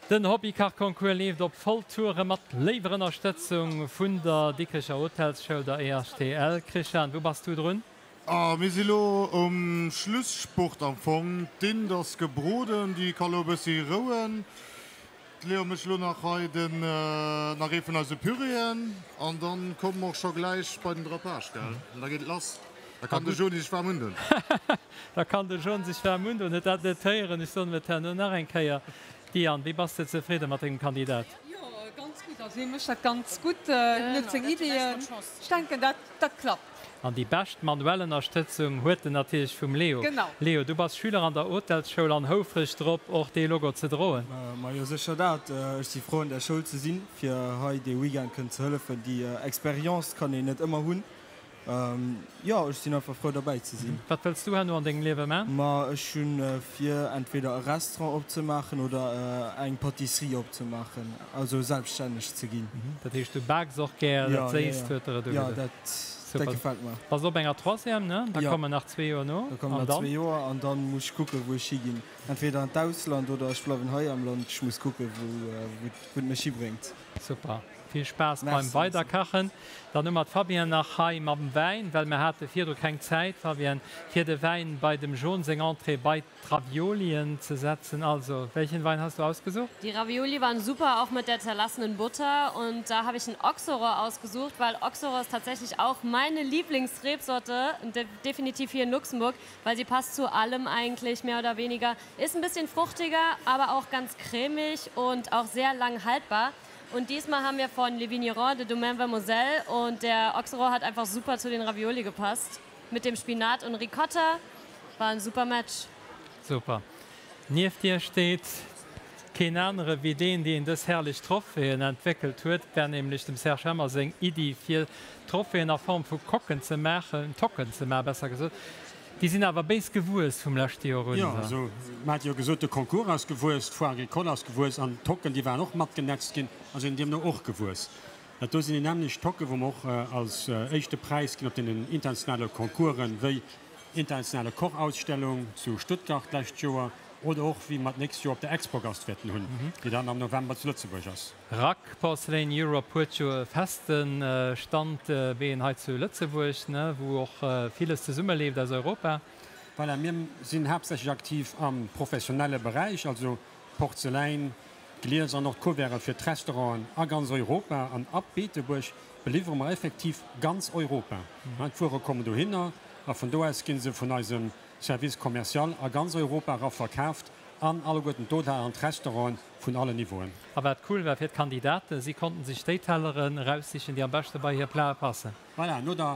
Den Hobbykachconcours leeft op Volltoure mat léiwer Ënnerstëtzung vun der Dikrecher Hotelsschoul, der EHTL. Christian, wou bass du drun? A mir si lo um Schlusspurt am Fong. D'Dinde ass gebroden, déi ka lo e bëssi rouen. D'Léo mécht lo nach hei den nach ee vun eise Püréen an dann komme mer och scho gläich bei den Drapage, gell? An da geet et lass. Da kann de Joni sech waarm undon. Da kann de Joni sech waarm undon. Huet dat net héieren. Ech soen et herno nach eng Kéier. Diane, wéi bass de zefridde mat dengem Kandidat? Jo, ganz gutt. Also hie mécht dat ganz gutt. Hien huet seng Ideeën. Ech denken, dat dat klappt. An déi bescht manuell Ënnerstëtzung huet en natierlech vum Leo. Genau. Leo, du bass Schüler an der Hotelsschoul an houfreg drop, och dee Logo ze droen. Majo, sécher dat. Ech si frou an der Schoul ze sinn, fir hei dee Weekend kënnen ze hëllefen. Déi Expérience kann een net ëmmer hunn. Jo, ech sinn einfach frou derbäi ze sinn. Wat wëlls du herno an dengem Liewe man? Ma ech hunn vir entweder e Restaurant opzemaachen oder eng Pâtisserie opzemaachen, also selbststänneg ze ginn. Dat heescht du baaks och gär, dat Séisst huet der et ugedoen? Jo, dat dat gefält mer. Bass op enger Troisième, ne? Da kommen nach zwee Joer no. Da kommen nach zwee Joer an dann muss ech kucken wou ech higinn. Entweder an d'Ausland oder ech bleiwen hei am Land. Ech muss kucken wou et mech hibréngt. Super. Vill Spaass beim Weiderkachen. Dann hu mer d'Fabienne nach hei mam Wäin, well mer hate virdru keng Zäit, Fabienne, fir de Wäin bei dem Jon seng Entrée bei d'Raviolien ze setzen. Also, welchen Wein hast du ausgesucht? Die Ravioli waren super, auch mit der zerlassenen Butter. Und da habe ich einen Oxorohr ausgesucht, weil Oxorohr ist tatsächlich auch meine Lieblingsrebsorte, definitiv hier in Luxemburg, weil sie passt zu allem eigentlich mehr oder weniger. Ist ein bisschen fruchtiger, aber auch ganz cremig und auch sehr lang haltbar. Und diesmal haben wir von Les Vignerons de Domaine Vermoselle und der Oxero hat einfach super zu den Ravioli gepasst. Mit dem Spinat und Ricotta war ein super Match. Super. Nieft dir steet keen anere wéi deen, deen dës herrlech Trophäen entwéckelt huet. Et war nämlech dem Serge Hemmer seng Iddi, fir Trophäen a Form vu Kocken ze maachen, Tocken ze maachen, besser gesot. Déi sinn awer béis gewuess vum leschte Joer un. Jo, also mer hate jo gesot, de Concours ass gewuess, d'Foire agricole ass gewuess an d'Tocken, déi waren och matgenetzt ginn a sinn deemno och gewuess. Dat do sinn déi nämmlecht Tocken, wou mer och als éischte Präis ginn op deenen internationale Concoursen, wéi internationale Kochausstellung zu Stuttgart d'lescht Joer oder och wéi mer d'nächst Joer op der Expogast wäerten hunn, déi dann am November zu Lëtzebuerg ass. Rack Porcelain Europe huet jo e feste Standbeen hei zu Lëtzebuerg, ne, wou och villes zesummeleeft aus Europa. Voilà, mir sinn haaptsächlech aktiv am professionelle Beräich, also Porzeläin, Glies an och d'Couverten fir d'Restauranten a ganz Europa. An ab Beetebuerg beliwwere mer effektiv ganz Europa. D'Wuere kommen dohinner a vun do aus gi se vun eisem Service commercial a ganz Europa era verkaaft an alleguerten d'Hotellen an d'Restauranten vun allen Niveauen. A wat cool war fir d'Kandidaten, si konnten sech déi Telleren eraussichen, déi am beschte bei hir Plae passen. Voilà, no der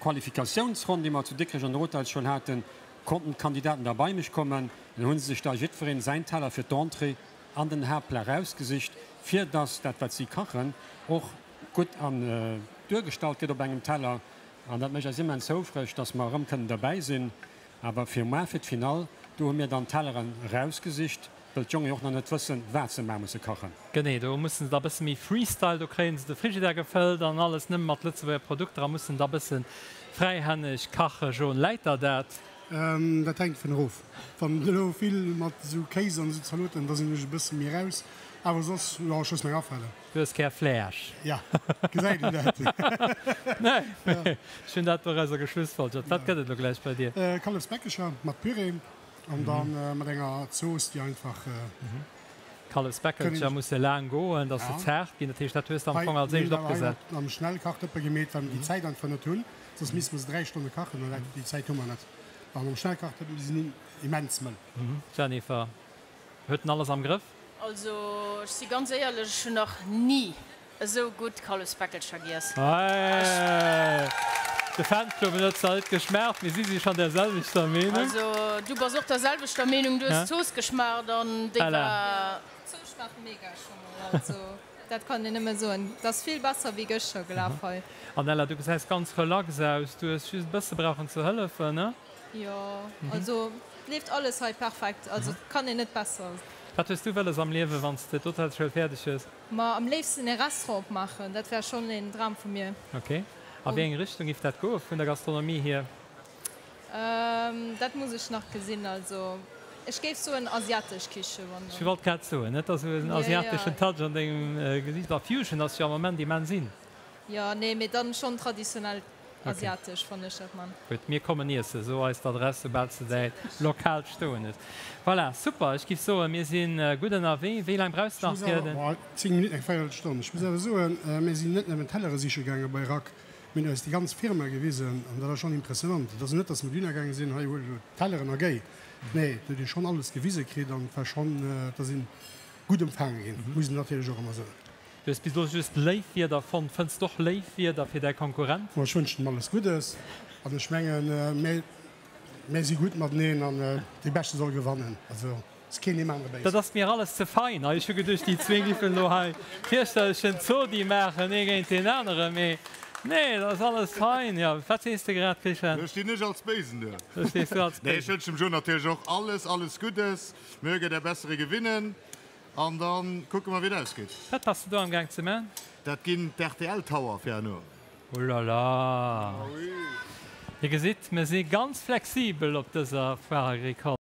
Qualifikatiounsronn, déi mer zu Dikrech an der Hotelsschoul haten, konnten d'Kandidaten da bei mech kommen. Dann hu se sech da jiddwereen säin Teller fir d'Entrée an den Haaptplat erausgesicht, fir dass dat, wat si kachen, och gutt an duergestallt gëtt op engem Teller. An dat mécht eis immens houfreg, dass mer erëm kënnen derbäi sinn. Awer fir muar fir d'Finall, do hu mir dann d'Telleren erausgesicht, wëll d'Jongen jo och nach net wëssen, wat se mar musse kachen. Genee, do mussen se da bësse méi Freestyle, do kréien se de Frigidaire gefëllt an alles nëmme mat Lëtzebuerger Produkter a mussen da bësse fräihänneg kachen. Jean, läit der dat? Dat hänkt dovun erof. Wann elo vill mat esou Kéis an esou Zaloten, da sinn ech e bësse méi raus. Awer soss, jo, ech loosse mech afalen. Du hues gär Fleesch. Ja, gesäit een dat? Nee, ech hunn dat dorauser geschlussfolgert. Wat gëtt et elo gläich bei dir? Kallefsbäckecher mat Püree an da mat enger Zooss, déi einfach. Kallefsbäckelcher musse laang goen, dass se zaart ginn. Dat heescht, dat hues de am Fong als éischt opgesat. Hei am Schnellkachdëppe gemeet, well mer déi Zäit einfach net hunn. Soss misste mer se 3 Stonne kachen an déi Zäit hu mer net. An am Schnellkachdëppen, déi sinn immens mëll. Jennifer, huet en alles am Grëff? Also ech si ganz éierlech, ech hunn nach ni esou gutt Kallefspäckelcher giess. De Fanclub huet zwar net geschmaacht, mee si si schonn där selwechter Meenung. Also du bass och der selwechter Meenung, du hues d'Zooss geschmaacht an déi war. D'Zooss schmaacht mega scho mol, also dat kann een nëmme soen, et ass vill besser wéi gëschter gelaf hei. An Ella, du gesäis ganz relax aus, du hues just e bësse brauchen ze hëllefen, ne? Jo, also et leeft alles hei perfekt, also et kann een net besser. Wat hues du wëlles am Liewen, wann s de d'Hotelschoul fäerdeg hues? Ma am léifsten ee Restaurant opmaachen, dat wär schonn een Dram vu mir. Ok. A wéi eng Richtung giff dat goe vun der Gastronomie hier? Dat muss ech nach gesinn. Also. Ech géif soen asiatesch Kiche wann Ech wollt grad soen, net ass esou en asiateschen Touch an dengem Gesiicht. A Fusion ass jo am Moment immens in. Jo, nee, mee dann schonn traditionell asiatesch wann ech dat man. Gutt, mir kommen iessen. So eis d'Adress soubal s de däi Lokal stoen hues. Voilà, super. Ech giff soen, mir si gutt ënnerwee. Wéi laang brauchs de nach fir den. 10 Minutten, eng Véierelstonn. Ech muss awer soen, mir sinn net nëmmen Tellere siche gaange bei Rack, mir hunn eis déi ganz Firma gewisen an dat ass schonn impressionant. Et ass net, datt mer dohinner gaange sinn, hei huel elo d'Telleren a géi. Nee, do huet ee schonn alles gewise kritt an et war schonn, et ass een gutt empfaange ginn, muss een natierlech och ëmmer soen. Du hues bis elo just léif Wierder fonnt. Fënns d'och léif Wierder fir däi Konkurrent? Ech wënschen em alles Guddes an ech mengen, mär si gutt mateneen an dee Beschte soll gewannen. Also ass keen deem anere béis. Dat ass mir alles ze fein hei. Ech hu geduecht, déi zwee giffen elo hei fierchterlechen Zodi maachen, ee géint deen aneren, mee nee, dat ass alles fein. Jo, wat sees de grad, Christian? Do stinn ech als Béisen duer. Do stees du als Béisen. Nee, ech wënschen dem Joe natierlech och alles, alles Guddes. Möge der Bessere gewinnen. An dann kucke mer wéi et ausgeet. Wat bass de do am gaang ze man? Dat ginn d'RTL Tower fir herno. Oh la la! Dir gesitt, mir si ganz flexibel op dëser Foire Agricole.